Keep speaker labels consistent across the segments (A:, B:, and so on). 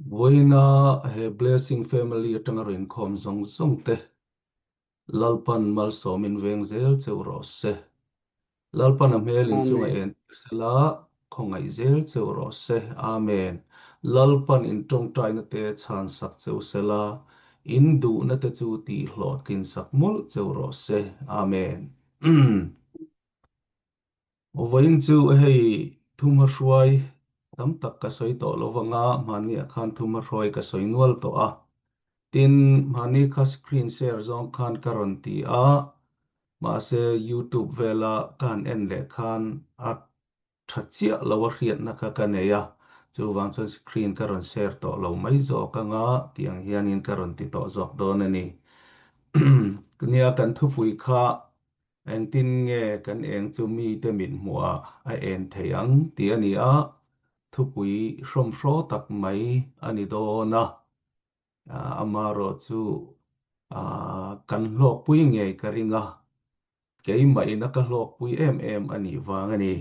A: Vawiina he Blessing Family atanga rinkhawm zawng zawng te Lalpan malsawmin veng zel cheu rawh se. Lalpan a hmel in chunga
B: Amen.
A: en tir sela, khawngaih zel cheu rawh se. Amen. Lalpan in tawngtaina te chhan sak cheu sela, in duhna te chu tih hlawhtlin sak mawlh cheu rawh se. Amen. Vawiin chu hei thumha hruai tam tak ka sawi tawh lo vanga hmahniah khan thumha hruai ka sawi nual tawh a. Tin, hmahni kha screen share zawng khan ka rawn ti a, mahse youtube vela ka han en leh khan a tha chiah lo a hriatna kha ka nei a, chuvang chuan screen ka rawn share tawh lo mai zawk anga tih ang hianin ka rawn ti tawh zawk dawn a ni. Nia kan thupui kha Engtin nge kan eng chu mite mit hmuhah a en thei ang tih a ni a, thupui hrawmhraw tak mai a ni dawn a, amaherawh chu kan hlawkpui ngei ka ring a, keimahin a ka hlawkpui em em a nih vang a ni.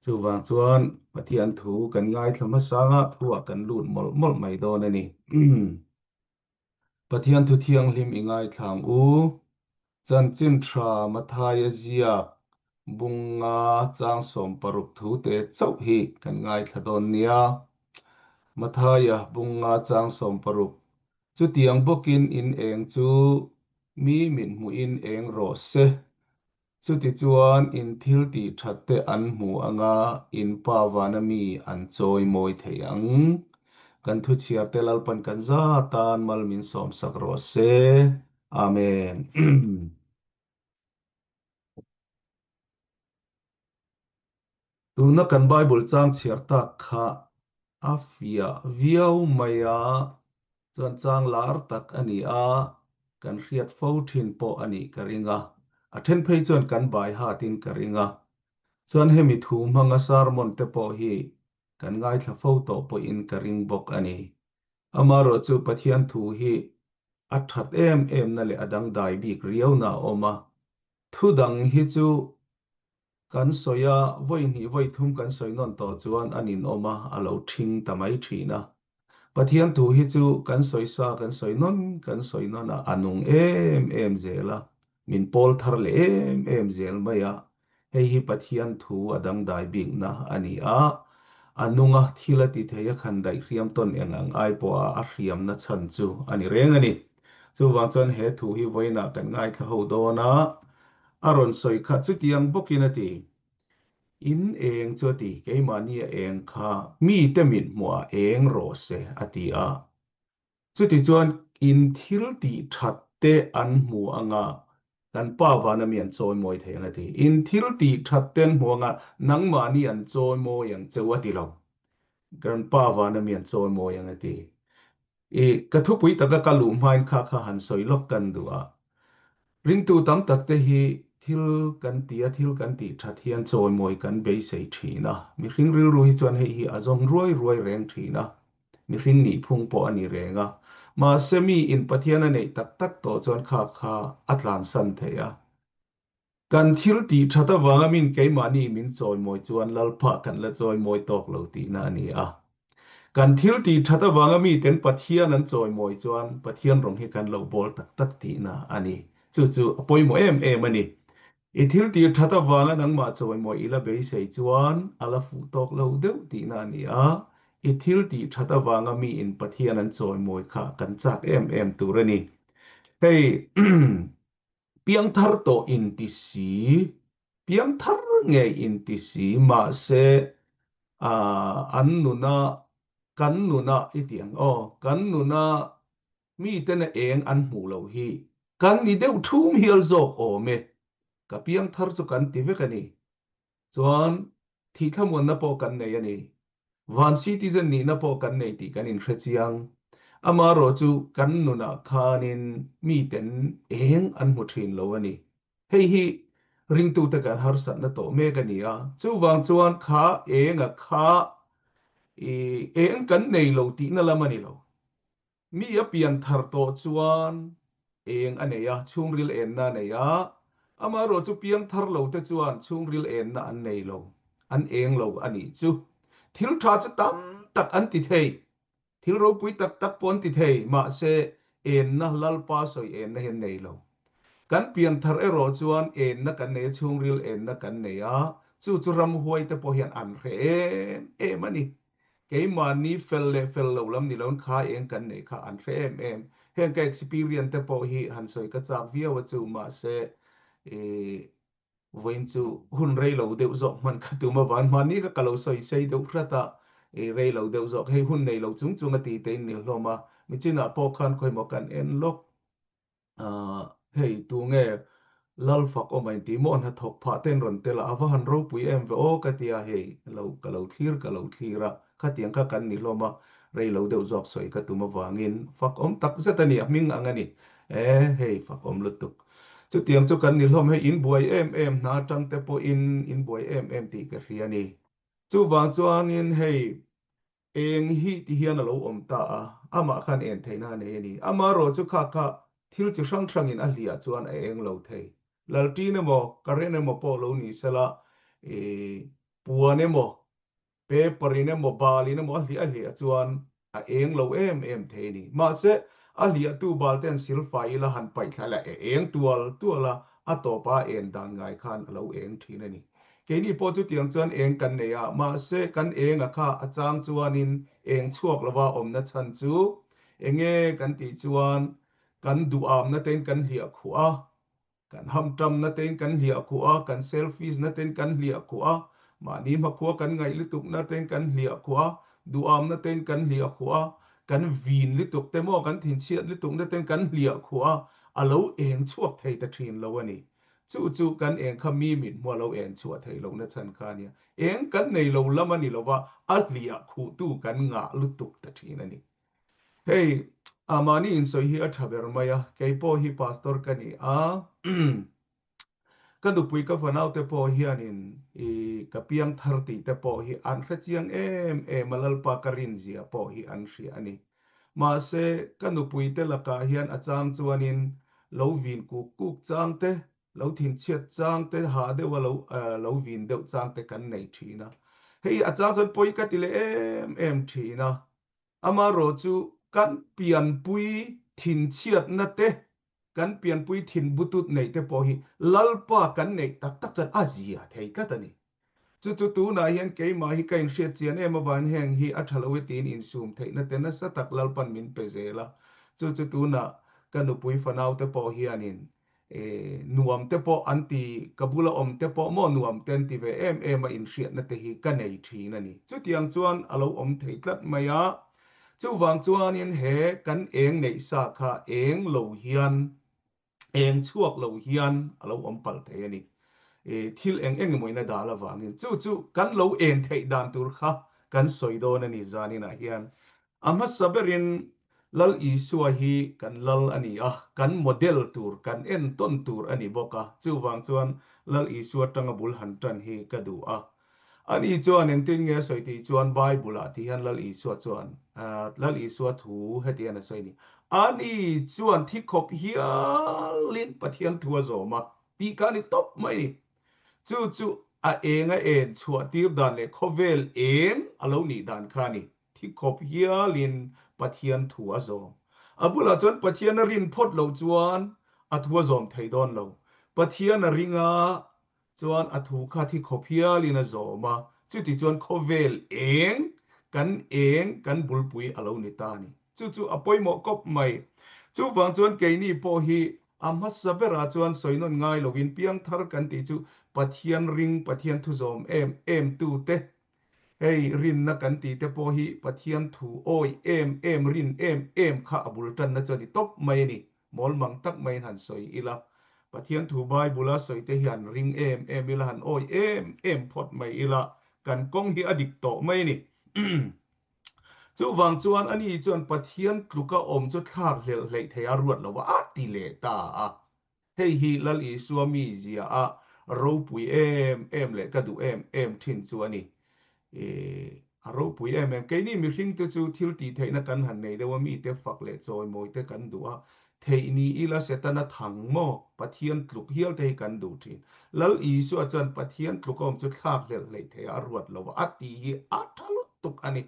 A: Chuvang chuan Pathian thu kan ngaithla hmasanga thuah kan lut mawlh mawlh mai dawn a ni. Pathian thu thianghlim i ngaithla ang u. Chanchin tha Mathaia ziak bunga chang 16 thu te chauh hi kan ngaithla dawn nia. Mathaia bunga chang 16 Chutiang bawkin in eng chu mi mit hmuhin eng rawh se. Chutichuan in thil tih that te an hmu anga in Pa vana mi an chawi mawi thei ang. Kan thu chhiar te Lalpan kan za tan mal min sawm sak rawh se. Amen. Tuna kan Bible chang chhiar tak kha a fiah viau mai a, chuan chang lar tak a ni a, kan hriat fo thin pawh a nih ka ring a, a then phei chuan kan bai hatin ka ring a. Chuan hemi thu hmanga sermon te pawh hi kan ngaithla fo tawh pawhin ka ring bawk a ni. Amaherawh chu Pathian thu hi a that em em na leh a dangdai bik riau na a awm a, thu dang hi chu Kan sawi a, vawi hnih vawi thum kan sawi nawn tawh chuan a ninawm a, a lo ṭhing ta mai ṭhin a. Pathian thu hi chu kan sawi sa kan sawi nawn kan sawi nawn a, a nung em em zel a, min pawl thar leh em em zel mai a. Hei hi Pathian thu a dangdai bikna a ni a, a nunga thil a ti thei a khan daih hriam tawn eng ang ai pawha a hriamna chhan chu a ni reng a ni. Chuvang chuan he thu hi vawiinah kan ngaithla ho dawn a, A rawn sawi kha chutiang bawkin a ti. In eng chu a ti, keimahni a eng kha mite mit hmuhah eng rawh se a ti a. Chutichuan in thil tih that te an hmu anga kan Pa vana mi an chawimawi thei ang a ti. In thil tih that te an hmu anga nangmahni an chawimawi ang cheu a ti lo. Kan Pa vana mi an chawimawi ang a ti. I ka thupui taka ka luh hmain kha kha han sawi lawk kan duh a. Ringtu tam tak te hi thil kan ti a, thil kan tih that hian chawimawi kan beisei thin a. Mihring rilru hi chuan hei hi a zawng ruai ruai reng thin a, mihring nihphung pawh a ni reng a. Mahse mi in Pathian a neih tak tak tawh chuan kha kha a tlansan thei a. Kan thil tih that avanga min keimahni min chawimawi chuan Lalpa kan la chawimawi tawk lo tihna a ni a. Kan thil tih that avanga miten Pathian an chawimawi chuan Pathian rawng hi kan lo bawl tak tak tihna a ni. Chu chu a pawimawh em em a ni. I thil tih that avanga nangmah chawimawi i la beisei chuan a la fuh tawk lo deuh tihna a ni a. I thil tih that avanga miin Pathian an chawimawi kha kan chak em em tur a ni. Hei Piangthar tawh inti si, piangthar ngei inti si, mahse an nuna, kan nuna i ti ang aw, kan nuna mitena eng an hmuh loh hi kan ni deuh thum hial zawk awm e, ka piangthar chu kan ti vek a ni. Chuan thih thlamuanna pawh kan nei a ni. Van citizen nihna pawh kan nei tih kan inhre chiang. Amaherawh chu kan nunah khanin miten eng an hmu thin lo a ni. Hei hi ringtute kan harsatna tawh mek a ni a. Chuvang chuan kha enga kha i eng kan nei lo tihna lam a ni lo. Mi a pian thar tawh chuan eng a nei a, chhungril enna a nei a. Amaherawh chu piang thar lo te chuan chhungril enna an nei lo, an eng lo a nih chu. Thil tha chu tam tak an ti thei. Thil ropui tak tak pawh an ti thei, mahse enna Lalpa sawi enna hi an nei lo. Kan pian thar erawh chuan enna kan nei a, chhungril enna kan nei a, chu chu ramhuai te pawh hian an hre em em a ni. Keimahni fel leh fel lo lam ni loin kha eng kan neih kha an hre em em. Heng ka experience te pawh hi han sawi ka chak viau a chu, mahse i Vawiin chu hun rei lo deuh zawk hman ka tum avang mahni kha ka lo sawi sei deuh hrat a, i rei lo deuh zawk hei hun nei lo chung chung a ti te in ni hlawm a, michinah pawh khan khawimaw kan en lawk ah hei tunge Lalfak awm a inti maw hnathawk phah ten rawn tel a, a va han ropui em ve aw ka ti a, hei lo ka lo thlir ka lo thlir a, khatiang kha kan ni hlawm a, rei lo deuh zawk sawi ka tum avangin fak awm tak zet a ni, a hming ang a ni e, hei fak awm lutuk. Chutiang chu kan ni hlawm hei in buai em em hna atang te pawhin in buai em em tih ka hria a ni. Chuvang chuanin hei eng hi ti hian a lo awm ta a, amah khan en theihna a nei a ni. Amaherawh chu kha kha thil chi hrang hrangin a hliah chuan a eng lo thei. Lalṭin emaw, current emaw pawh lo ni sela, ih puan emaw Paper in emaw bal in emaw a hliah hliah chuan a eng lo em em thei a ni. Mahse, a hliahtu bal te an silfai ila han paih thla ila a eng tual tual a, a tawpa a en dan ngai khan a lo eng thin a ni. Keini pawh chutiang chuan eng kan nei a, mahse kan eng a kha a chang chuanin eng chhuak lova awmna chhan chu enge kan tih chuan kan duhamna tein kan hliah khuh a, Kan hamṭamna tein kan hliah khuh a, kan selfish-na tein kan hliah khuh a, mahni hmakhua kan ngaih lutukna tein kan hliah khuh a, duhamna tein kan hliah khuh a, kan vin lutuk te maw, kan thinchhiat lutukna tein kan hliah khuh a, a lo eng chhuak thei ta ṭhin lo a ni. Chu chu kan eng kha mi mit hmua lo en chhuah theih lohna chhan kha a nia. Eng kan nei lo lam a ni lo va, a hliah khuhtu kan ngah lutuk ta ṭhin a ni. Hei, a mahni insawi hi a tha ber mai a, kei pawh hi pastor ka ni a, ka nupui ka fanaute pawh hianin i ka piang thar tih te pawh hi an hre chiang em em a, Lalpa ka rin zia pawh hi an hria a ni. Mahse, ka nupui te lakah hian a chang chuanin lo vin kuk kuk chang te, lo thinchhiat chang te, ha deuha lo lo vin deuh chang te kan nei thin a. Hei a chang chuan pawi ka ti leh em em thin a, Amaherawh chu kan pianpui thinchhiatna te, kan pianpui thinbutut neih te pawh hi Lalpa kan neih tak tak chuan a zia thei tlat a ni. Chu chu tunah hian keimah hi ka inhriat chian em avangin heng hi a tha lo e tiin insum theihna te nasa tak Lalpan min pe zel a. Chu chu tunah ka nupui fanaute pawh hianin Nuam te pawh an ti, ka bula awm te pawh maw nuam te an ti ve em em a inhriatna te hi ka nei thin a ni. Chutiang chuan a lo awm thei tlat mai a, chuvang chuanin he kan eng neih sa kha eng lo hian, eng chhuak lo hian a lo awm palh thei a ni. Thil eng eng emaw in a dal avangin chu chu kan lo en theih dan tur kha kan sawi dawn a ni zaninah hian. A hmasa berin Lal Isua hi kan Lal a ni a, kan model tur, kan entawn tur a ni bawk a, chuvang chuan Lal Isua tanga bul han tan hi ka duh a. Ani chuan engtin nge a sawi tih chuan Bible-ah ti hian Lal Isua chuan, Lal Isua thu heti hian a sawi a ni, Ani chuan thi khawp hialin Pathian thu a zawm a, tih kha a ni tawp mai a ni. Chu chu a eng a en chhuah tir dan leh khawvel eng a lo nih dan kha a ni. Thi khawp hialin Pathian thu a zawm. A bulah chuan Pathian a rin phawt loh chuan a thu a zawm thei dawn lo. Pathian a ring a, chuan a thu kha thi khawp hialin a zawm a, chuti chuan khawvel eng, kan eng, kan bulpui a lo ni ta a ni. Chu chu a pawimawh kawp mai. Chuvang chuan keini pawh hi a hmasa berah chuan sawi nawn ngai lovin piangthar kan tih chu Pathian ring, Pathian thu zawm em em tute Hei rinna kan tih te pawh hi Pathian thu awi em em rin em em kha a bul tanna chu a ni tawp mai a ni. Mawl mang tak maiin han sawi ila. Pathian thu Bible a sawi te hian ring em em ila han awi em em phawt mai ila kan kawng hi a dik tawh mai a ni. Chuvang chuan ani chuan Pathian tluka awm chu thlak hlelh hleih thei a ruat lo va a ti leh ta a. Hei hi Lal Isua mizia a ropui em em leh ka duh em em thin chu a ni. I a ropui em em. Keini mihringte chu thil tih theihna kan han nei deuh a, mite fak leh chawimawi te kan duh a, theih ni ila Setana thang maw Pathian tluk hial te hi kan duh thin. Lal Isua chuan Pathian tluk a awm chu thlak hlelh hleih theih a, a ruat lo a, a tih hi a tha lutuk a ni.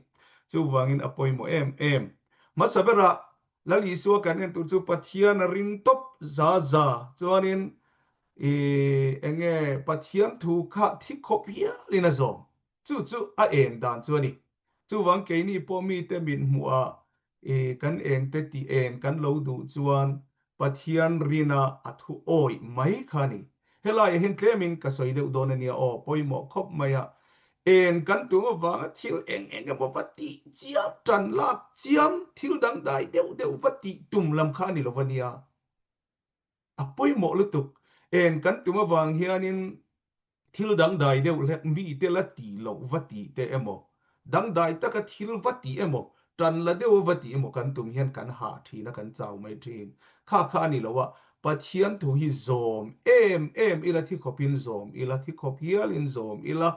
A: Chuvangin a pawimawh em em. Hmasa berah Lal Isua kan en tur chu Pathian a ring tawp za za chuanin i enge Pathian thu kha thi khawp hialin a zawm. Chu chu a en dan chu a ni. Chuvang keini pawh mite mit hmuhah i kan engte tih en kan lo duh chuan Pathian rina a thu awih mai kha a ni. Helaiah hian tlemin ka sawi deuh dawn a nia aw, pawimawh khawp mai a. En kan tum avanga thil eng eng emaw va tih chiam, tan lak chiam, thil dangdai deuh deuh va tih tum lam kha a ni lo va nia. A pawimawh lutuk. En kan tum avang hianin Thil dangdai deuh hlek mite la tih loh va tih te emaw, dangdai taka thil va tih emaw, tan la deuh va tih emaw kan tum hian kan hah thin a, kan chau mai thin. Kha kha a ni lo a, Pathian thu hi zawm em em ila thi khawpin zawm ila, thi khawp hialin zawm ila,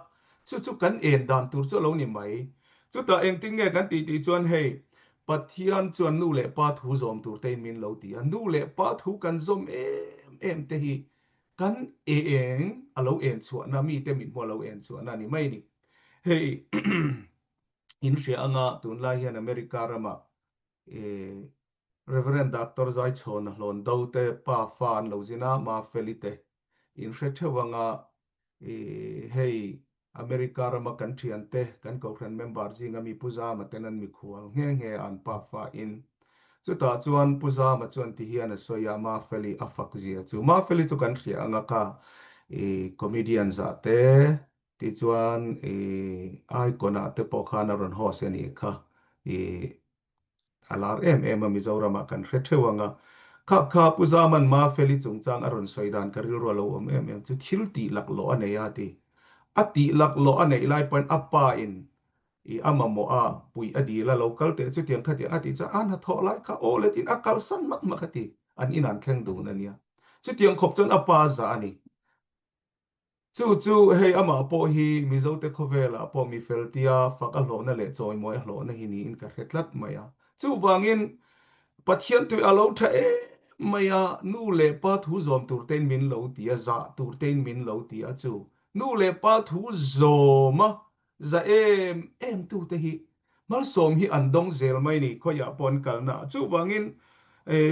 A: chu chu kan en dan tur chu a lo ni mai. Chutah engtin nge kan tih tih chuan hei, Pathian chuan nu leh pa thu zawm tur tein min lo ti a, nu leh pa thu kan zawm em em te hi Kan eng a lo en chhuahna, mite mithmuh a lo en chhuahna a ni mai ni. Hei in hria anga tunlai hian America ramah Reverend Doctor Zaichhawna hlawn do te pa fa an lo zin a, Mafeli te in hre theuh anga hei America rama kan thiante, kan kohhran member zinga mi Pu Zama ten an mikhual nghe nghe a an pa fa in. Chutah chuan Pu Zama chuan ti hian a sawi a, Mafeli a fak zia chu. Mafeli chu kan hria anga kha i comedian zah te, tichuan i icon ah te pawh khan a rawn host a nih kha i A lar em em a, Mizoramah kan hre theuh ang a. Kha kha Pu Zaman Mafeli chungchang a rawn sawi dan ka rilru a lo awm em em chu thil tih laklawh a nei a ti. A tih laklawh a neih lai pawhin a pa in i a mamawh a puih a dil a, lo kal teh chutiang khatiang a tih chuan a hnathawh lai kha aw le tiin a kalsan hmak hmak a ti. An in an thleng dun a nia. Chutiang khawp chuan a pa zah a ni. Chu chu hei amah pawh hi Mizote khawvelah pawh mi fel tia fak a hlawhna leh chawimawi a hlawhna hi niin ka hre tlat mai a. Chuvangin Pathian tui a lo tha em mai a, nu leh pa thu zawm tur tein min lo ti a, zah tur tein min lo ti a, chu nu leh pa thu zawm a za em em tute hi malsawm hi an dawng zel mai ni khawiah pawh an kalna ah. Chuvangin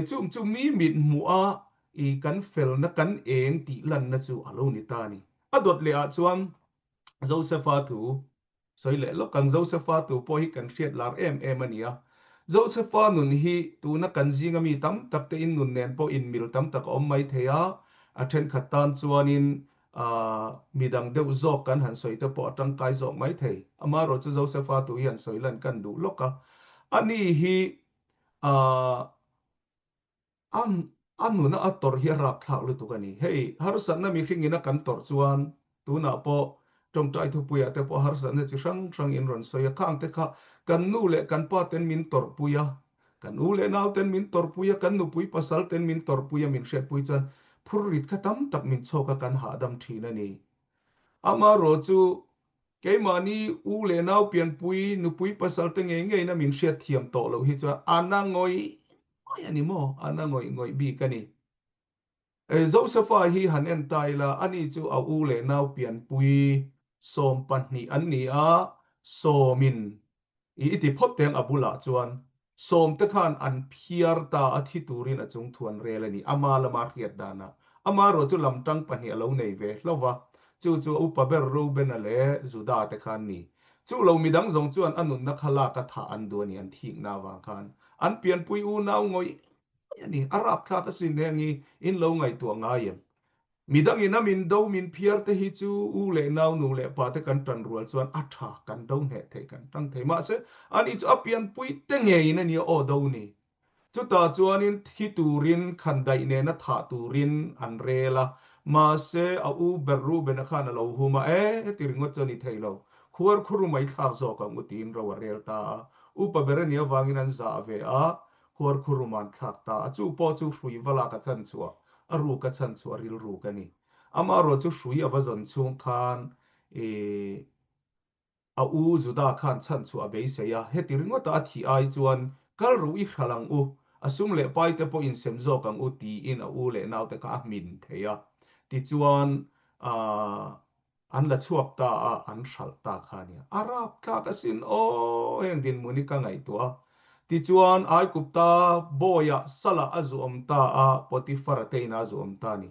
A: chung chu mi mit hmuh a i kan felna kan eng tih lanna chu a lo ni ta a ni. A dawt leh ah chuan Josefa thu sawi leh lawk ang. Josefa thu pawh hi kan hriat lar em em a ni a. Josefa nun hi tuna kan zinga mi tam tak te in nun nen pawh inmil tam tak a awm mai thei a, a thenkhat tan chuanin midang deuh zawk kan han sawi te pawh a tangkai zawk mai thei. Amaherawhchu chu Josefa tu hi han sawi lan kan duh lawk a. Ani hi a a nuna a tawrh hi a rapthlak lutuk a ni. Hei harsatna mihringin a kan tawrh chuan tunah pawh tawngtai thupuiah te pawh harsatna chi hrang hrang in rawn sawi a, khang te kha kan nu leh kan pa ten min tawrhpui a, Kan u leh nau ten min tawrhpui a, kan nupui pasal ten min tawrhpui a min hriatpui chuan phurrit kha tam tak min chhawk a kan hahdam thin a ni. Amaherawh chu keimahni u leh nau pianpui nupui pasal te ngei ngeiin a min hriatthiam tawh loh hi chuan a na ngawih ngawih a ni maw? A na ngawih ngawih bik a ni. Josefa hi han en ta ila, ani chu a u leh nau pianpui 12 an ni a, sawmin i i ti phawt teng a bulah chuan sawmte khan an phiar ta a thi turin a chung thu an rel a ni, ama lama hriat danah. Amaherawh chu lamtang pahnih a lo nei ve hlauh va, chu chu a upa ber Reubena leh Juda te khan ni. Chu lo midang zawng chuan a nunna kha lak a thah an duh a ni, an thikna avang khan. An pianpui unau ngawih mai a ni. A rapthlak asin heng hi in lo ngaihtuah ngai em? Midangin a min do min phiar te hi chu u leh nau nu leh pa te kan tan rual chuan a tha kan do hneh thei kan tang thei. Mahse ani chu a pianpui te ngeiin a nia aw do ni. Chutah chuanin thi turin khan daih nena thah turin an rel a. Mahse a u ber Reuben-a khan a lo hum a, e heti ringawt chu a ni thei lo. Khuar khuru mai thlak zawk ang u tiin ro a rel ta a. Upa ber a nih avangin an zah ve a. Khuar khurum an thlak ta a, chu pawh chu hrui va lak a chan chhuah, a ruk a chan chhuah rilruk a ni. Amaherawh chu hrui a va zawn chhung khan i a u Juda khan chan chhuah a beisei a, heti ringawta a thih ai chuan kal ru i hral ang u, a sum leh pai te pawh insem zawk ang u tiin a u leh naute kha a hmin thei a. Tichuan, aa. An la chhuak ta a, an hralh ta kha a nia. A rapthlak asin aw, heng dinhmun hi ka ngaihtuah a. Tichuan, Aigupta bawiah Salah a zu awm ta a, Potifara te inah a zu awm ta a ni.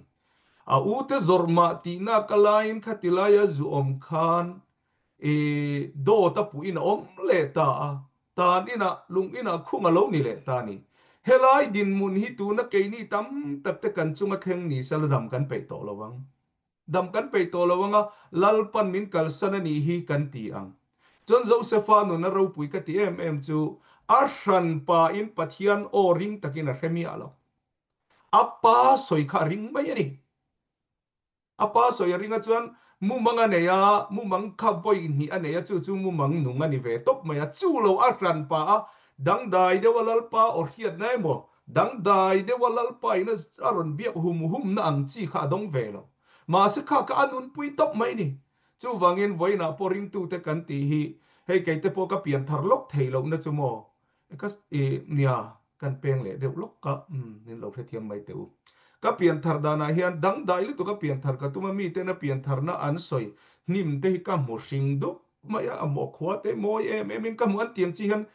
A: A ute zawrh mah tihna ka laiin khati laia zu awm khan i dawt a puhin a awm leh ta a, tan inah lung inah khung a lo ni leh ta a ni. Helai dinhmun hi tuna keini tam tak te kan chunga thleng ni sela dam kan peih tawh lo ang. Dam kan peih tawh lo anga Lalpan min kalsan a nih hi kan ti ang. Chuan Josefa nuna ropui ka ti em em chu a hran pain Pathian aw ring takin a hre miah lo. A pa sawi kha a ring mai a ni. A pa sawi a ring a chuan mumang a nei a, mumang kha vawi hnih a nei a, chu chu mumang nung a ni ve tawp mai a. Chu lo a hran pa a dangdai deuh a Lalpa aw hriatna emaw Dangdai deuha Lalpain a rawn biak hum humna ang chi kha a dawng ve lo. Mahse kha kha a nunpui tawp mai ni. Chuvangin vawiinah pawh ringtute kan tih hi hei keite pawh ka pian thar lawk thei lohna chu maw ka i nia kan peng leh deuh lawk a umm min lo hrethiam mai teh u. Ka pian thar danah hian dangdai lutuk a pian thar ka tum a miten a pian tharna an sawi hnim te hi ka hmu hring dup mai a, a maw khua te mawi em em in ka hmuh an tiang chi hian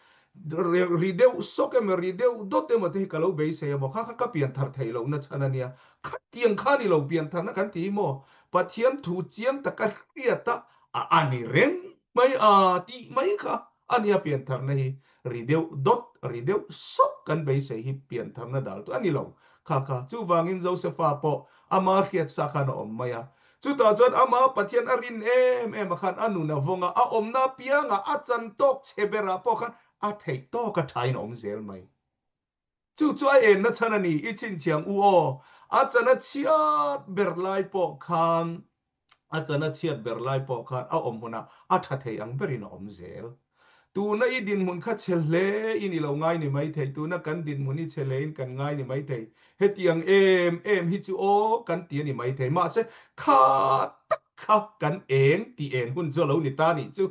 A: ri deuh sawk emaw ri deuh dawt emaw te hi ka lo beisei a maw kha kha ka pian thar theih lohna chhan a nia khatiang kha ni lo pian tharna kan ti hi maw Pathian thu chiang taka hriat a a a ni reng mai a tih mai kha a nia pian tharna hi ri deuh dawt ri deuh sawk kan beisei hi pian tharna dal tu a ni lo kha kha chuvangin Josefa pawh ama hriat sa khan a awm mai a Chutah chuan amah Pathian a rin em em a khan a nun a vawng a, a awmna apiangah a chan tawk chhe berah pawh khan a theih tawk a thain a awm zel mai. Chu chu a enna chhan a ni, i chhinchhiang u aw, a chan a chhiat ber lai pawh khan a chan a chhiat ber lai pawh khan a awm hunah a tha thei ang berin a awm zel. Tuna i dinhmun kha chhe hle in i lo ngai ni maithei, tuna kan dinhmun hi chhe hle in kan ngai ni maithei, hetiang em em hi chu aw kan ti a ni maithei, mahse kha tak kha kan eng tih en hun chu a lo ni ta nih chu,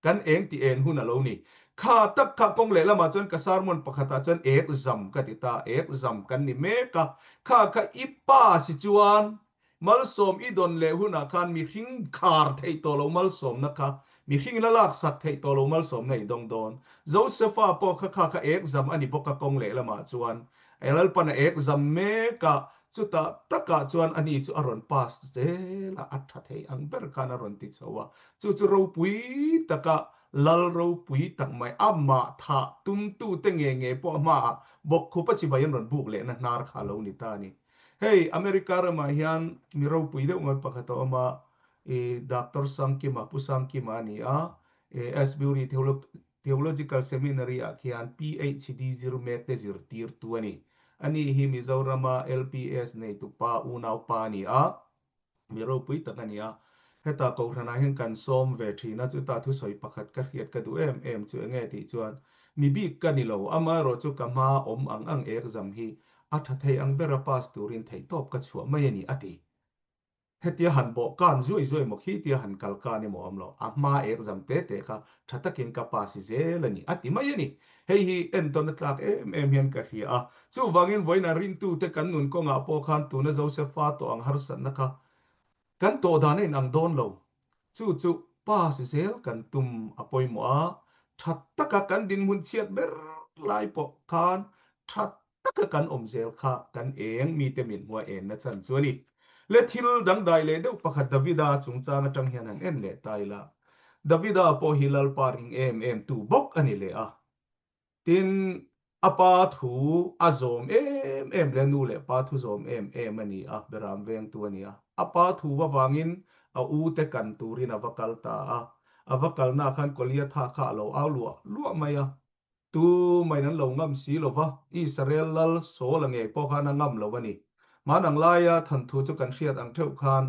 A: kan eng tih en hun a lo ni. Kha tak kha kawng lehlamah chuan ka sermon pakhatah chuan ek zam ka ti ta, ek zam kan ni mek a, kha kha i pa si chuan Malsawm i dawn leh hunah khan mihring khar theih tawh lo malsawmna kha mihringin a laksak theih tawh lo malsawmna i dawng dawn. Josefa pawh kha kha kha ekzam a ni bawk a kawng lehlamah chuan Lalpan a ekzam mek a, chutah takah chuan ani chu a rawn pass zel a, a tha thei ang ber khan a rawn ti chho a, chu chu ropui taka Lal ropui tak mai amah thah tumtute nge nge pawh a hmaah bawkkhupa chibai an rawn buk lehna hnar kha a lo ni ta a ni. Hei America ramah hian mi ropui deuh mai pakhat a awm a, i Doctor Sangkima, Pu Sangkima a ni a, i Asbury Theological Seminary ah khian PhD zir mek te zirtirtu a ni. Ani hi Mizorama LPS neitupa unaupa a ni a. Mi ropui tak a ni a, heta Kohhranah hian kan sawm ve thin a, chutah thusawi pakhat ka hriat ka duh em em chu enge tih chuan mi bik ka ni lo, amaherawh chu ka hma awm ang ang exam hi a tha thei ang bera pass turin theihtawp ka chhuah mai a ni a ti. Hetia han bawh kan zuai zuai maw khi tia han kal kan emaw awm lo, a hma exam te te kha tha takin ka pass zel a ni a ti mai a ni. Hei hi entawn a tlak em em hian ka hria a, chuvangin vawiinah rintute kan nun kawngah pawh khan tuna Josefa tawh ang harsatna kha kan tawh dan a inang dawn lo. Chu chu pass zel kan tum a pawimawh a, tha taka kan dinhmun chhiat ber lai pawh khan tha taka kan awm zel kha kan eng mite min hmuah enna chan chu a ni. Le thil dangdai leh deuh pakhat Davida chungchang atang hian han en leh ta ila. Davida pawh hi Lalpa ring em em tu bawk a ni leh a. Tin, a pa thu a zawm em em leh nu leh pa thu zawm em em a ni a, Beram vengtu a ni a. A pa thu avangin a u te kan turin a va kal ta a. A va kalnaah khan Goliatha kha a lo au luah luah mai a. Tu maiin an lo ngam si lo va, Israel lal Saul a ngei pawh khan a ngam lo a ni. Hmanang laia thanthu chu kan hriat ang theuh khan,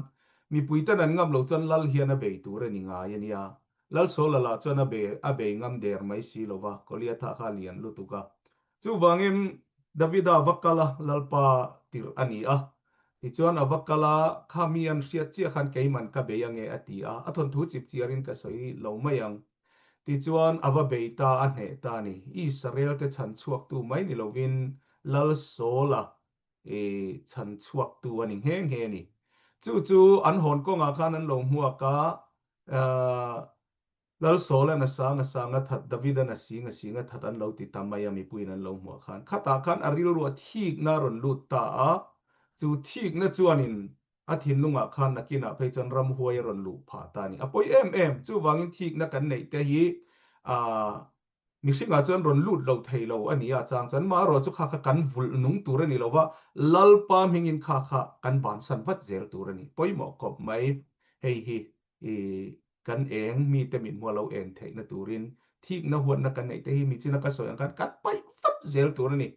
A: mipuiten an ngam lo chuan lal hian a bei tur a ni ngai a nia. Lal Saul a lah chuan a bei a bei ngam der mai si lo va, Goliatha kha a lian lutuk a. Chuvangin Davida va kal a, Lalpa tirh a ni a. Tichuan a va kal a, kha mi an hriat chiah khan keiman ka bei ange a ti a, a thawnthu chipchiarin ka sawi lo mai ang. Tichuan, a va bei ta, a hneh ta a ni. Israel te chhan chhuaktu mai ni lovin Lal Saula i chhan chhuaktu a ni nghe nghe a ni. Chu chu an hawn kawngah khan an lo hmuak a, Lal Saula'n a sang a sang a that, Davida'n a sing a sing a that an lo ti ta mai a, mipuiin an lo hmuah khan. Khatah khan a rilruah thikna a rawn lut ta a, chu thikna chuanin a thinlungah khan nakinah phei chuan ramhuai a rawn luh phah ta a ni. A pawi em em, chuvangin thikna kan neih te hi aah mihringah chuan rawn lut lo thei lo a ni a, chang chuan marawh chu kha kha kan vulh nung tur a ni lo va, Lalpa hmingin kha kha kan bansan vat zel tur a ni. Pawimawh khawp mai hei hi i kan eng mite mit hmuah lo en theihna turin thikna huatna kan neih te hi michina ka sawi ang khan kan paih vat zel tur a ni.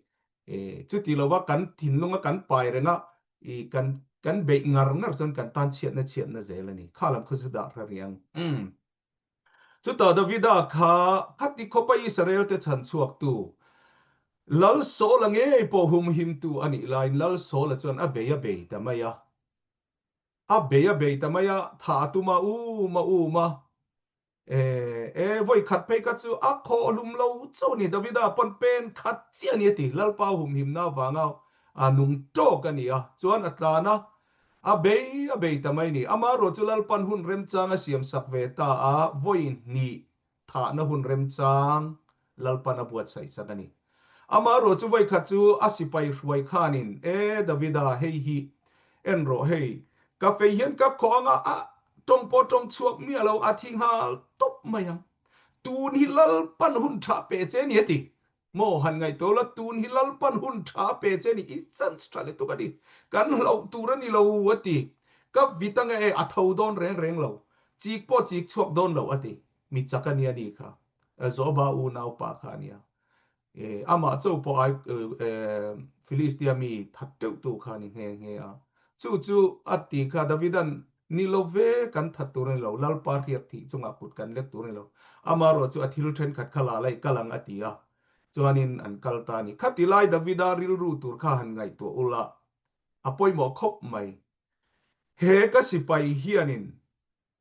A: E, chuti lova kan thinlunga kan pai renga i kan kan beih ngar ngar chuan kan tan chhiatna chhiatna zel a ni. Kha lam kha chu dah hra riang. Umm. Chutah Davida kha khati khawpa Israel te chhan chhuaktu Lal Saula ngei pawh humhimtu a nih laiin Lal Saula chuan a bei a bei ta mai a. A bei a bei ta mai a, tha a tum a, um a um a, e e vawi khat phei kha chu a khawh hlum lo chauh a ni, Davida pawn pen khat chiah a ni a ti, Lalpa humhimna avanga a nung tawk a ni a, chuan a tlan a, a bei a bei ta mai a ni, amaherawh chu Lalpan hun remchang a siam sak ve ta a, vawi hnih thahna hun remchang Lalpan a buatsaih sak a ni. Amaherawh chu vawikhat chu a sipai hruai khanin, E Davida, hei hi en rawh hei, ka fei hian ka khawh anga a tawng pawh tawng chhuak miah lo, a thi nghal tawp mai ang. Tun hi Lalpan hun tha pe che ni a ti. Maw han ngaihtuah la, tun hi Lalpan hun tha pe che ni, i chance tha lutuk a ni, kan hlauh tur a ni lo a ti. Ka vit anga e, a tho dawn reng reng lo, chik pawh chik chhuak dawn lo a ti. Mi chak a nia ni kha, Joba unaupa kha a nia. Amah cho pawh ai Philistia mi that teuh tu kha a ni nghe nghe a. Chu chu a ti kha Davidan ni lo ve kan that tur a ni lo, Lalpa hriak thih chungah kut kan lek tur a ni lo. Amaherawh chu a thil thenkhat kha la laih kal ang a ti a, chuanin an kal ta a ni. Khati lai Davida rilru tur kha han ngaihtuah ula, a pawimawh khawp mai. He ka sipai hianin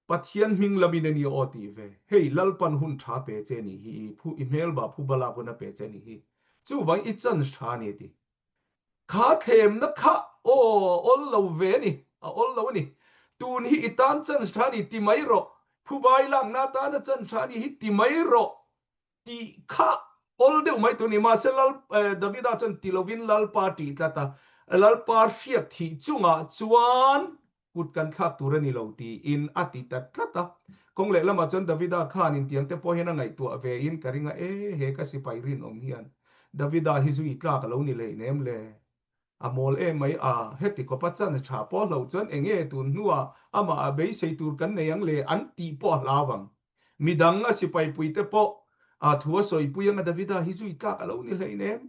A: Pathian hming lamin a nia aw tih ve. Hei Lalpan hun tha pe che ni hi, i phu i hmelba phu balak hun a pe che ni hi. Chuvang i chance tha a ni ti. Kha thlemna kha aw awl lo ve a ni, a awl lo a ni. Tun hi i tan chance tha a ni ti mai rawh. Phubai lakna atana chance tha a ni hi ti mai rawh. Tih kha awl deuh mai tur a ni. Mahse Lal Davida chuan ti lovin Lalpa tih tlat a, Lalpa hriak thih chungah chuan kut kan thlak tur a ni lo tiin a ti ta tlat a. Kawng leh lamah chuan Davida khan intiang te pawh hian a ngaihtuah ve in ka ring a, e he ka sipai rinawm hian Davida hi zui tlak a lo ni hleinem le. A mawl em mai a, heti khawpa chance tha pawh hlo chuan eng nge tun hnuah amah a beisei tur kan nei ang le an tih pawh a hlau ang. Midang a sipaipui te pawh a thu a sawipui anga Davida hi zui tlak a lo ni hleinem.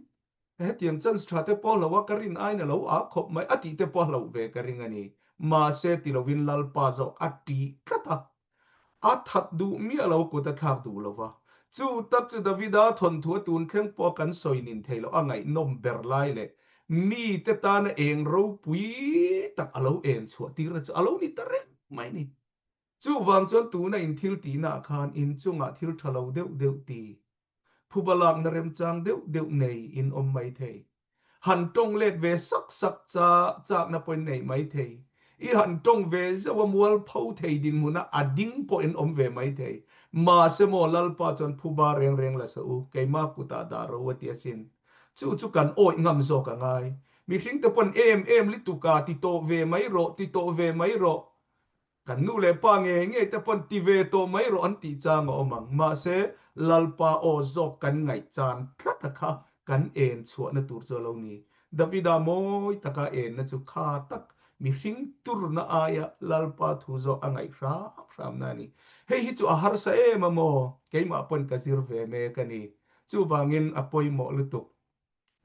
A: Hetiang chance tha te pawh hlo a ka rin aiin a lo ah khawp mai a tih te pawh a hloh ve ka ring a ni. Mahse ti lovin Lalpa zawk a tih tlat a. A that duh miah lo kut a thlak duh lo va. Chu tak chu Davida thawnthu a tun thleng pawh a kan sawi nin thei loh a ngaihnawm ber lai leh mite tana eng ropui tak a lo en chhuah tirna chu a lo ni ta reng mai ni. Chuvang chuan tuna in thil tihnaah khan in chungah thil tha lo deuh deuh ti Phuba lakna remchang deuh deuh nei in awm mai thei. Han tawng let ve sak sak cha chakna pawhin nei mai thei. I han tawng ve zeuh a mualpho thei dinhmuna a ding pawh in awm ve mai thei. Mahse maw Lalpa chuan phuba reng reng la sa u, keimah kutah dah ro a ti asin. Chu chu kan awih ngam zawk a ngai. Mihring te pawn em em lituka ti tawh ve mai rawh, ti tawh ve mai rawh. Kan nu leh pa ngei ngei te pawn ti ve tawh mai rawh an tih chang a awm ang. Mahse, Lalpa aw zawk kan ngaih chan tlat a kha kan en chhuahna tur chu a lo ni. Davida mawi taka enna chu kha tak mihring turna aia Lalpa thu zawk a ngaih hram hramna a ni. Hei hi chu a harsa em a maw? Keimah pawn ka zir ve mek a ni. Chuvangin a pawimawh lutuk.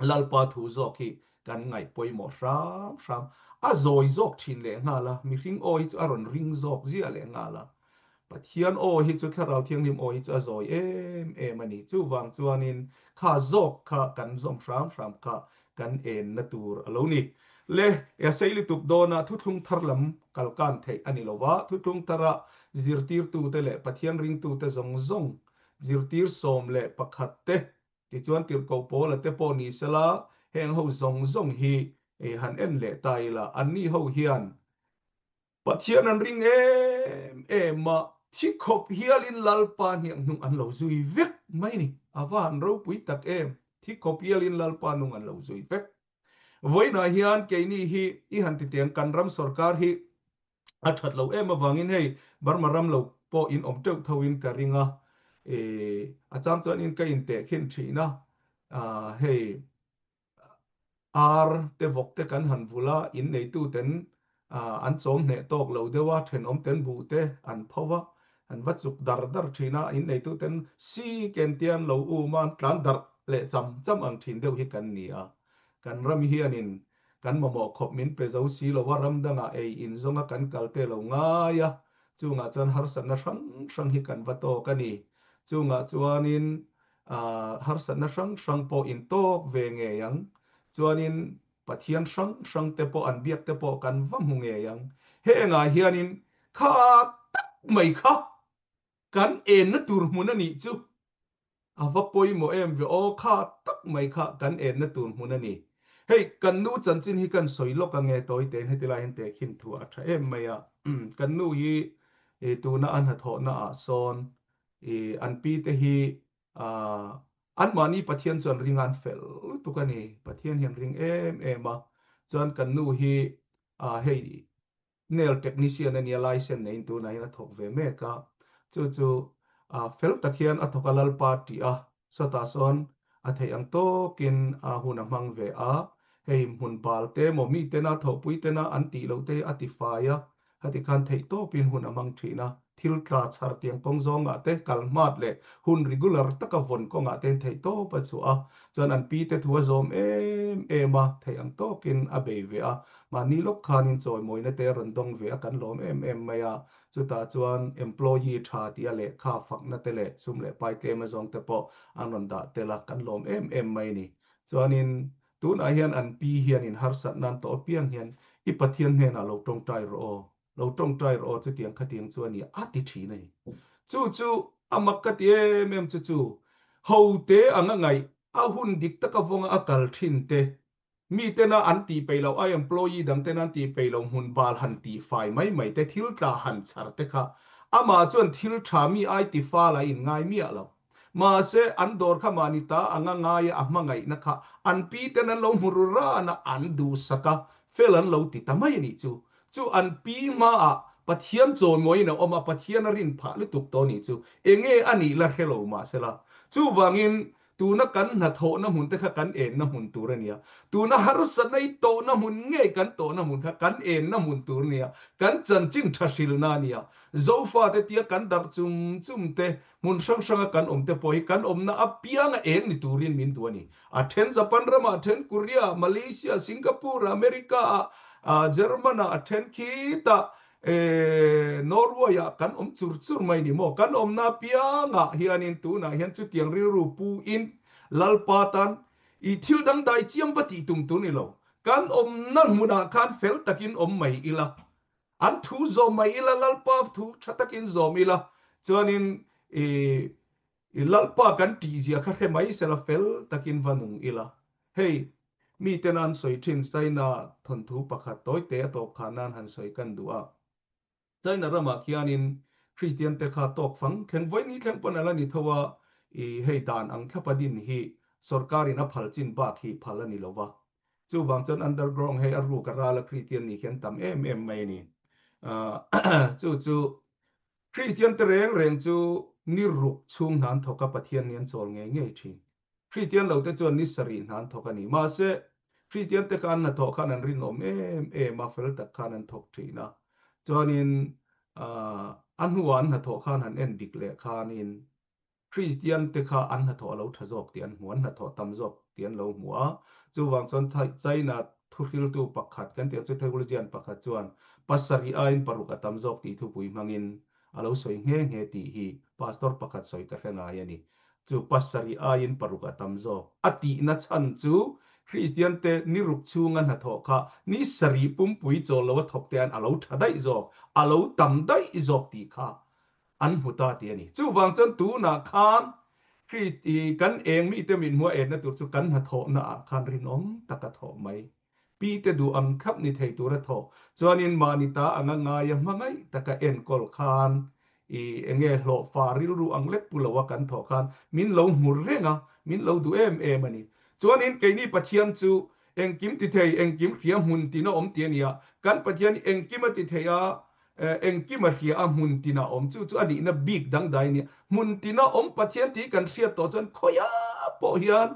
A: Lalpa thu zawk hi kan ngaih pawimawh hram hram. A zawi zawk thin leh nghal a, mihring aw hi chu a rawn ring zawk ziah leh nghal a. Pathian aw hi chu Thlarau Thianghlim aw hi chu a zawi em em a ni. Chuvang chuanin kha zawk kha kan zawm hram hram kha kan enna tur a lo ni. Le, a sei lutuk dawna thuthlung thar lam kalkan theih a ni lo va, thuthlung thara zirtirtute leh Pathian ringtute zawng zawng zirtir 11 te Tichuan tirhkoh Paula te pawh ni sela, heng ho zawng zawng hi han en leh ta ila, anni ho hian. Pathian an ring em em a, thi khawp hialin Lalpa hniang hnung an lo zui vek mai ni. A va han ropui tak em! Thi khawp hialin Lalpa hnung an lo zui vek. Vawiinah hian keini hi i han ti teng kan ram sorkar hi a that lo em avangin hei Burma ram lo pawh in awm teuh tho in ka ring a, a chang chuan in ka intehkhin thin a, hei Ar te vawk te kan han vulh a, in neitu ten an chawm hneh tawk lo deuh a, thenawm ten buh te an pho a, an va chuk dar dar thin a, in neitu ten si ken te an lo um a, an tlan darh leh cham cham ang thin deuh hi kan ni a. Kan ram hianin kan mamawh khawp min pe zo si lo a, ram dangah ei in zawnga kan kal te lo ngai a, chungah chuan harsatna hrang hrang hi kan va tawk a ni. Chungah chuanin harsatna hrang hrang pawh in tawk ve ngei ang. Chuanin Pathian hrang hrang te pawh an biak te pawh kan va hmu ngei ang. Hengah hianin kha tak mai kha kan enna tur hmun a nih chu a va pawimawh em ve aw, kha tak mai kha kan enna tur hmun a ni. Hei kan nu chanchin hi kan sawi lawk ange tawi tein heti lai hian tehkhin thu a tha em mai a. Kan nu hi tuna a hnathawhna ah sawn I an pi te hi anmahni Pathian chuan ring an fel lutuk a ni. Pathian hian ring em em a. Chuan kan nu hi hei nail technician a nia license neiin tunah hian a thawk ve mek a. Chu chu fel tak hian a thawk a Lalpa tih a. Sawtah sawn a theih ang tawkin a hun a hmang ve a. Hei hmun bal te maw mi tena thawhpui tena an tih loh te hi a ti fai a. Heti khan theihtawpin hun a hmang thin a, thil tla chhar tiang kawng zawngah te kal hmat leh hun regular taka vawn kawngah te theihtawp a chhuah a, chuan an pi te thu a zawm em em a, theih ang tawkin a bei ve a, mahni lawk khanin chawimawina te a rawn dawng ve a, kan lawm em em mai a, chutah chuan employee tha tia lehkha fakna te leh sum leh pai tlem a zawng te pawh an rawn dah tel a, kan lawm em em mai a ni. Chuanin Tunah hian an pi hianin harsatna an tawh apiang hian i Pathian hnenah lo tawngtai rawh aw, lo tawngtai rawh aw chutiang khatiang chu a ni a ti thin a ni. Chu chu a mak ka ti em em chu chu hote anga ngaih a hun dik taka vawnga a kal thin te, mi tena an tih peih loh a employee dang tena an tih peih loh hmun bal han tih fai mai mai te, thil tla han chhar te kha amah chuan thil tha mi ai ti fal a inngai miah lo. Mahse, an dawr kha mahni ta anga ngaia a hmangaihna kha an pi ten an lo hmu ru ran a, an duhsak a, fel an lo ti ta mai a nih chu. Chu an pi hmaah Pathian chawimawiin a awm a, Pathian a rin phah lutuk tawh a nih chu. Enge a nih la hre lo mahsela. Chuvangin, tuna kan hnathawhna hmun te kha kan enna hmun tur a nia. Tuna harsatna i tawhna hmun ngei kan tawhna hmun kha kan enna hmun tur a nia. Kan chanchin tha hrilna a nia. Zofate tia kan darh chum chum te, Hmun hrang hranga kan awm te pawh hi kan awmna apianga eng ni turin min duh a ni. A then Japan ramah, a then Korea, Malaysia, Singapore, America ah, German ah, a then khitah Norway ah kan awm chur chur mai ni maw? Kan awmna apiangah hianin tunah hian chutiang rilru pu in Lalpa tan i thil dangdai chiam va tih tum tur ni lo. Kan awmna hmunah khan fel takin awm mai ila. An thu zawm mai ila, Lalpa thu tha takin zawm ila, chuanin i i Lalpa kan tih zia kha hre mai sela fel takin va nung ila. Hei, miten an sawi thin China thawnthu pakhat tawite a tawp khan nan han sawi kan duh a. China ramah khianin Kristian te kha tawk fang thleng vawi ni thleng pawn a la ni tho a, i hei dan ang thlapa din hi sorkarin a phal chin bak hi phal a ni lo va. Chuvang chuan underground hei a ruk a ral a Kristian nih hian tam em em mai a ni. Chu chu Kristian te reng reng chu ni ruk chhung hna an thawk a, Pathian nih an chawl ngei ngei thin. Kristian lo te chuan ni sarih hna an thawk a ni. Mahse Kristian te kha an hnathawh khan an rinawm em em a, fel tak khan an thawk thin a. Chuanin a hnuah an hnathawh khan han en dik leh khanin Kristian te kha an hnathawh a lo tha zawk tih an hmu, an hnathawh tam zawk tih an lo hmu a. Chuvang chuan China thuhriltu pakhat kan tih ang chu theologian pakhat chuan pasarih aiin paruk a tam zawk tih thupui hmangin a lo sawi nghe nghe tih hi pastor pakhat sawi ka hre ngai a ni. Chu pasarih aiin paruk a tam zawk a tihna chhan chu Kristian te ni ruk chhunga hnathawh kha ni sarih pumpui chawl lo a thawk te an a lo tha daih zawk, a lo tam daih zawk tih kha an hmu ta tih a ni. Chuvang chuan tunah khan Kri kan eng mite min hmua enna tur chu kan hnathawhna ah khan rinawm tak a thawh mai. Pi te duh ang thlap ni thei tura thawh chuanin mahni ta anga ngaia hmangaih taka enkawl khan i enge hlawhfa rilru ang lek pu loa kan thawh khan min lo hmu reng a, min lo duh em em a ni. Chuanin keini Pathian chu engkim ti thei, engkim hria hmun tina awm ti a ni a, kan Pathian hi engkim a ti thei a, engkim a hria a, hmun tina awm chu chu a nihna bik dangdai a ni a. Hmun tina awm Pathian tih kan hriat tawh chuan khawiah pawh hian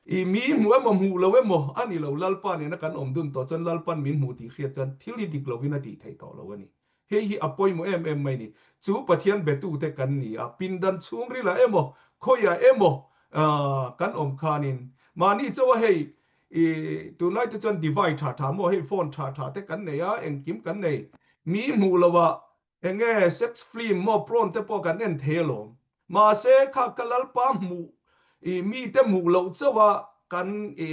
A: i mi hmu emaw hmuh lo emaw a ni lo, Lalpa nena kan awm dun tawh chuan Lalpan min hmuh tih hriat chuan thil hi dik lovin a tih theih tawh lo a ni. Hei hi a pawimawh em em mai ni. Chu Pathian betute kan ni a, pindan chhungrilah emaw, khawiah emaw kan awm khanin mahni chauha hei i tunlai te chuan device tha tha maw hei phone tha tha te kan nei a, engkim kan nei. Mi hmuh loah enge sex film maw prawn te pawh kan en thei alawm. Mahse, kha ka Lalpa hmuh i mite hmuh loh chauha kan i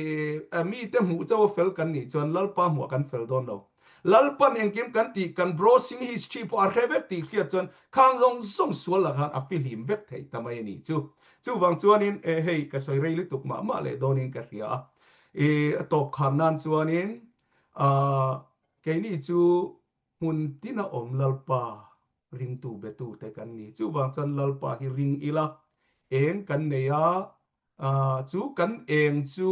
A: mite hmuh chauha fel kan nih chuan Lalpa hmuhah kan fel dawn lo. Lalpan engkim kan tih kan browsing history pawh a hre vek tih hriat chuan khang zawng zawng sual lah khan a fihlim vek theih ta mai a nih chu. Chuvang chuanin e hei ka sawi rei lutuk mah mah leh dawnin ka hria a. I a tawp khar nan chuanin ah keini chu Hmun tina awm Lalpa ringtu betute kan ni. Chuvang chuan Lalpa hi ring ila, eng kan nei a, chu kan eng chu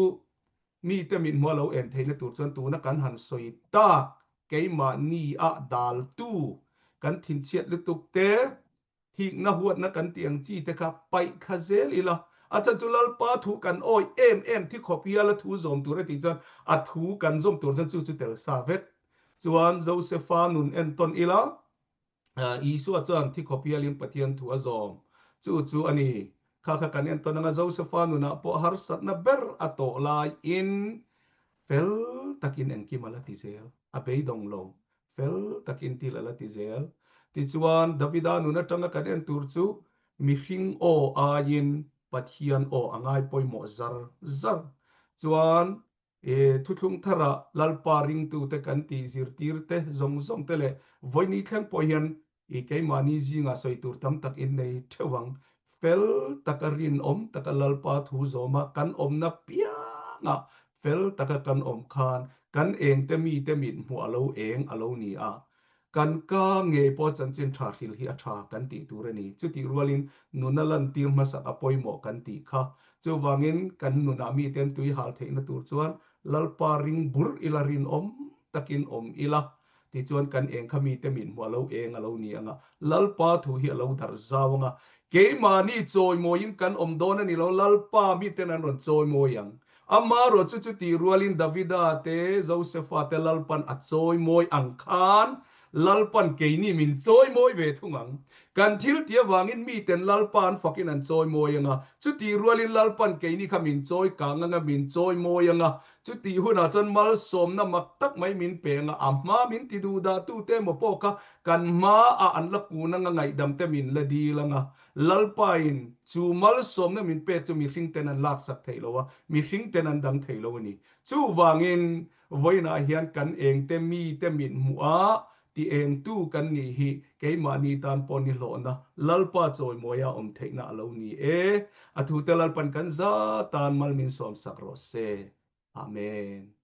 A: mite mithmuh a lo en theihna tur chuan tuna kan han sawi tak keimahni-ah daltu kan thinchhiat lutuk te, Thikna huatna kan tih ang chi te kha paih thla zel ila, a chhan chu Lalpa thu kan awih em em thi khawp hial a thu zawm tur a tih chuan a thu kan zawm tur chuan chu chu tel sa vek. Chuan Josefa nun entawn ila, Isua chuan thi khawp hialin Pathian thu a zawm. Chu chu a ni. Kha kha kan entawn anga Josefa nunah pawh harsatna ber a tawh laiin fel takin engkim a la ti zel, a beidawng lo. Fel takin thil a la ti zel. Tichuan, Davida nun atanga kan en tur chu mihring aw aiin Pathian aw a ngai pawimawh zar zar. Chuan, e, thuthlung thara Lalpa ringtute kan tih zirtirte zawng zawng te leh vawiini thleng pawh hian i keimahni zingah sawi tur tam tak in nei theuh ang. Fel taka rinawm taka Lalpa thu zawma kan awmna piangah fel taka kan awm khan kan engte mite mit hmuh a lo eng a lo ni a. Kan ka ngei pawh chanchin tha hril hi a tha kan tih tur a ni. Chutih rualin nuna lantir hmasak a pawimawh kan tih kha. Chuvangin kan nunah miten tui hal theihna tur chuan Lalpa ring burh ila rinawm takin awm ila. Tichuan kan eng kha mite min hmuh a lo eng a lo ni ang a, Lalpa thu hi a lo darh zau ang a, keimahni chawimawiin kan awm dawn a ni lo, Lalpa miten an rawn chawimawi ang. Amaherawh chu chutih rualin Davida te, Josefa te Lalpan a chawimawi ang khan Lalpan keini min chawimawi ve thung ang. Kan thil tih avangin miten Lalpa an fakin an chawimawi ang a, chutih rualin Lalpan keini kha min chawi kang ang a, min chawimawi ang a, Chutih hunah chuan malsawmna mak tak mai min pe anga a hma min ti duh dah tute emaw pawh kha kan hmaah an la kun anga ngaihdam te min la dil anga Lalpain chu malsawmna min pek chu mihring ten an laksak theih lo a, mihring ten an dang thei lo a ni. Chuvangin vawiinah hian kan engte mite mit hmuh a ti engtu kan nih hi keimahni tan pawh ni hlawhna Lalpa chawimawia awm theihna a lo ni e. A thute Lalpan kan za tan mal min sawmsak rawh se. Amen.